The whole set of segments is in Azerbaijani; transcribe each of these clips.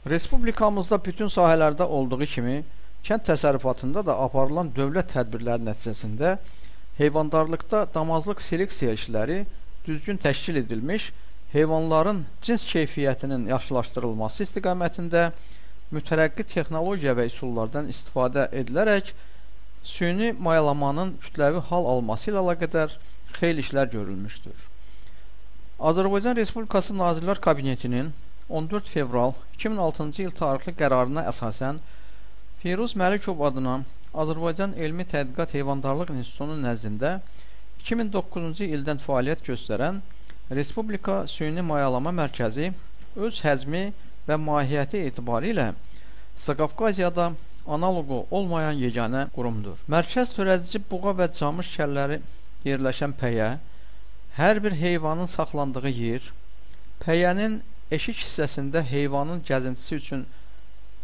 Respublikamızda bütün sahələrdə olduğu kimi, kənd təsərrüfatında da aparılan dövlət tədbirləri nəticəsində heyvandarlıqda damazlıq seleksiya işləri düzgün təşkil edilmiş, heyvanların cins keyfiyyətinin yaxşılaşdırılması istiqamətində mütərəqqi texnologiya və üsullardan istifadə edilərək süni mayalamanın kütləvi hal alması ilə əlaqədar xeyli işlər görülmüşdür. Azərbaycan Respublikası Nazirlər Kabinetinin 14 fevral 2006-cı il tarixli qərarına əsasən Firuz Məlikov adına Azərbaycan Elmi Tədqiqat Heyvandarlıq İnstitutunun nəzdində 2009-cu ildən fəaliyyət göstərən Respublika Süni Mayalama Mərkəzi öz həcmi və mahiyyəti etibarilə Zaqafqaziyada analoqu olmayan yeganə qurumdur. Mərkəz törədici buğa və camış kəlləri yerləşən pəyə, hər bir heyvanın saxlandığı yer, pəyənin eşik hissəsində heyvanın gəzintisi üçün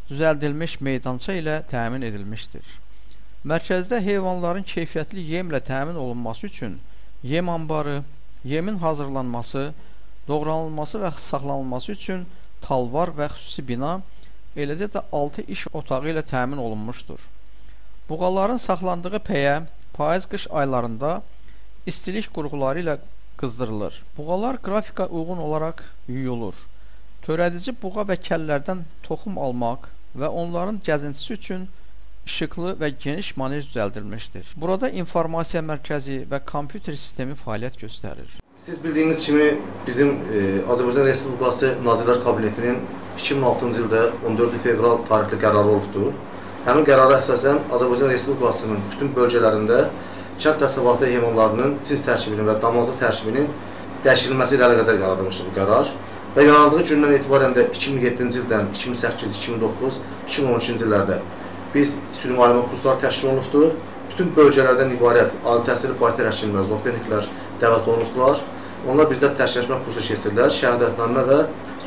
düzəldilmiş meydança ilə təmin edilmişdir. Mərkəzdə heyvanların keyfiyyətli yemlə təmin olunması üçün yem anbarı, yemin hazırlanması, doğranılması və saxlanılması üçün talvar və xüsusi bina, eləcə də 6 iş otağı ilə təmin olunmuşdur. Buğaların saxlandığı pəyə payız-qış aylarında istilik qurğuları ilə qızdırılır. Buğalar qrafika uyğun olaraq yuyulur. Törədici buğa və kəllərdən toxum almaq və onların gəzintisi üçün işıqlı və geniş manej düzəldilmişdir. Burada informasiya mərkəzi və kompüter sistemi fəaliyyət göstərir. Siz bildiyiniz kimi bizim Azərbaycan Respublikası Nazirlər Kabinetinin 2006-cı ildə 14 fevral tarixli qərarı olubdur. Həmin qərara əsasən Azərbaycan Respublikasının bütün bölgələrində kənd təsərrüfatı heyvanlarının cins tərkibinin və damazlıq tərkibinin dəyişdirilməsi ilə əlaqədar yaradılmışdır bu qərar. Və yarandığı gündən etibarən də 2007-ci ildən 2008, 2009, 2012-ci illərdə biz süni mayalama kursları təşkil olunubdur. Bütün bölgələrdən ibarət ali təhsilli baytar həkimlər, zootexniklər dəvət olunubdular. Onlar bizdə təşkiləşmə kursu keçirlər, şəhadətnamə və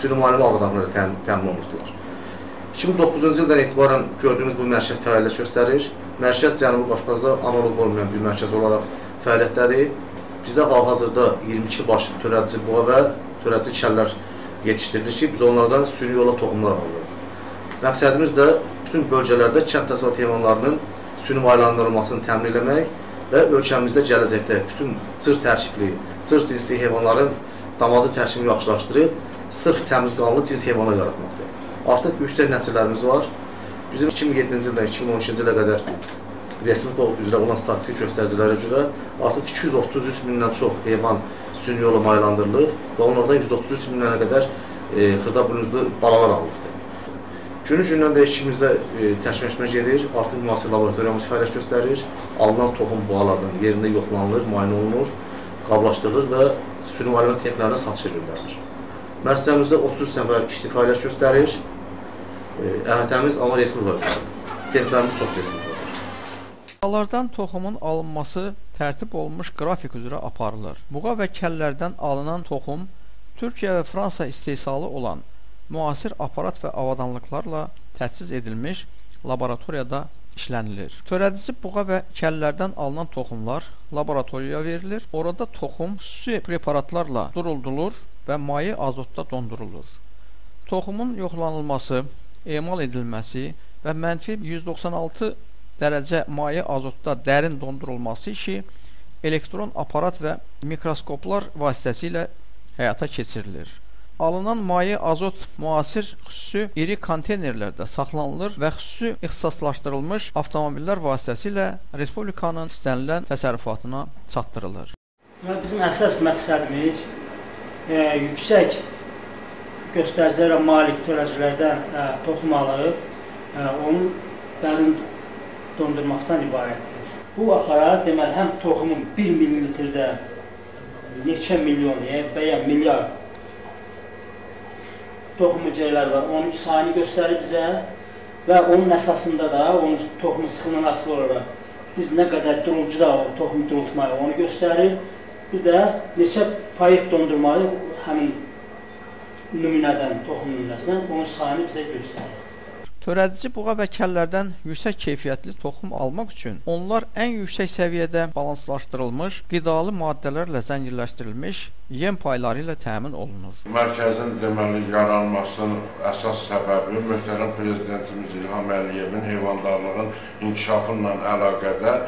süni mayalama avadanlıqları təmin olunubdular. 2009-cu ildən etibarən gördüyünüz bu mərkəz fəaliyyət göstərir. Mərkəz Cənubi Qafqazda analoq olmayan bir mərkəz olaraq fəaliyyətdədir. Bizdə hal-hazırda 22 baş törədici buğa və törədici kəllər yetişdirilir ki, biz onlardan süni yolla toxumlar alırıq. Məqsədimiz də bütün bölgələrdə kənd təsərrüfatı heyvanlarının süni mayalandırılmasını təmin eləmək və ölkəmizdə gələcəkdə bütün cır tərkibli, cır cinsli heyvanların damazı tərkibini yaxşılaşdırıb, sırf təmiz qanlı cins heyvanlar yaratmaqdır. Artıq yüksək nəticələrimiz var. Bizim 2007-ci ildən 2012-ci ilə qədər respublika üzrə olan statistik göstəricilərə görə artıq 233 mindən çox heyvan süni yolla mayalandırılır və onlardan 133 mindən qədər xırda buynuzlu balalar alınıbdır. Günü-gündən də işimizdə təkmələşmə gedir. Artıq müasir laboratoriyamız fəaliyyət göstərir. Alınan toxum buğalardan yerində yoxlanılır, müayinə olunur, qablaşdırılır və süni mayalama texniklərinə satışa göndərilir. Müəssisəmizdə 33 nəfər işçi fəaliyyət göstərir. Əhatəmiz amma respublika üzrədir. Texniklərimiz çox respublikadır. Buğalardan toxumun alınması tərtib olunmuş qrafik üzrə aparılır. Buğa və kəllərdən alınan toxum Türkiyə və Fransa istehsalı olan müasir aparat və avadanlıqlarla təchiz edilmiş laboratoriyada işlənilir. Törədici buğa və kəllərdən alınan toxumlar laboratoriyaya verilir. Orada toxum xüsusi preparatlarla duruldulur və maye azotda dondurulur. Toxumun yoxlanılması, emal edilməsi və mənfi 196 dərəcə maye azotda dərin dondurulması işi elektron aparat və mikroskoplar vasitəsilə həyata keçirilir. Alınan maye azot müasir xüsusi iri konteynerlərdə saxlanılır və xüsusi ixtisaslaşdırılmış avtomobillər vasitəsilə respublikanın istənilən təsərrüfatına çatdırılır. Bizim əsas məqsədimiz yüksək göstəricilərə malik törədicilərdən toxum alıb, onun dərin dondurmaqdan ibarətdir. Bu aparat deməli həm toxumun 1 millimetrdə neçə milyon və ya milyard toxum hüceyrələri var, onun sayını göstərir bizə və onun əsasında da onun toxumun sıxlığından asılı olaraq biz nə qədər durulcuda o toxumu durultmayı onu göstərir. Bir də neçə payet dondurmayı həmin nümunədən, toxum nümunəsindən onun sayını bizə göstərir. Törədici buğa və kəllərdən yüksək keyfiyyətli toxum almaq üçün onlar ən yüksək səviyyədə balanslaşdırılmış qidalı maddələrlə zənginləşdirilmiş yem payları ilə təmin olunur. Mərkəzin deməli yaranmasının əsas səbəbi möhtərəm Prezidentimiz İlham Əliyevin heyvandarlığın inkişafı ilə əlaqədar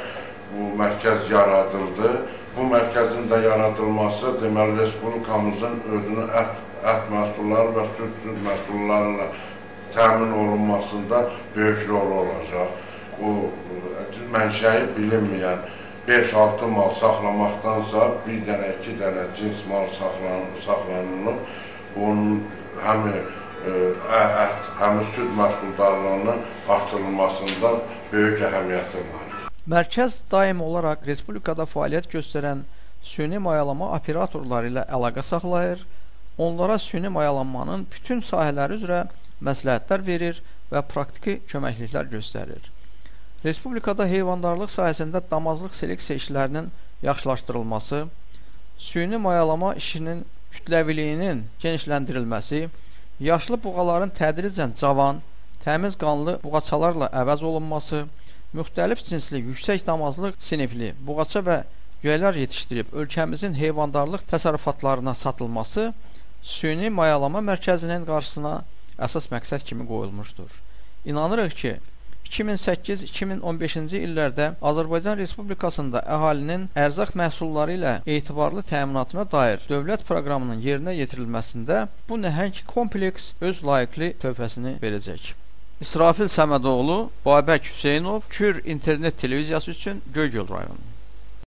bu mərkəz yaradıldı. Bu mərkəzin də yaradılması deməli Respublikamızın özünü ət məhsulları və süd məhsulları ilə təmin olunmasında böyük rol olacaq. O mənşəyi bilinməyən 5-6 mal saxlamaqdansa bir dənə, iki dənə cins mal saxlanılıb, onun həm ət, həm süd məhsuldarlığının artırılmasında böyük əhəmiyyəti var. Mərkəz daim olaraq Respublikada fəaliyyət göstərən süni mayalama operatorları ilə əlaqə saxlayır, onlara süni mayalanmanın bütün sahələri üzrə məsləhətlər verir və praktiki köməkliklər göstərir. Respublikada heyvandarlıq sahəsində damazlıq seleksiya işlərinin yaxşılaşdırılması, süni mayalama işinin kütləviliyinin genişləndirilməsi, yaşlı buğaların tədricən cavan, təmiz qanlı buğaçalarla əvəz olunması, müxtəlif cinsli yüksək damazlıq sinifli buğaça və yüyələr yetişdirib ölkəmizin heyvandarlıq təsərrüfatlarına satılması süni mayalama mərkəzinin qarşısına əsas məqsəd kimi qoyulmuşdur. İnanırıq ki, 2008-2015-ci illərdə Azərbaycan Respublikasında əhalinin ərzaq məhsulları ilə etibarlı təminatına dair dövlət proqramının yerinə yetirilməsində bu nəhəng kompleks öz layiqli töhfəsini verəcək. İsrafil Səmədoğlu, Babək Hüseynov, Kür İnternet Televiziyası üçün Göygöl rayonu.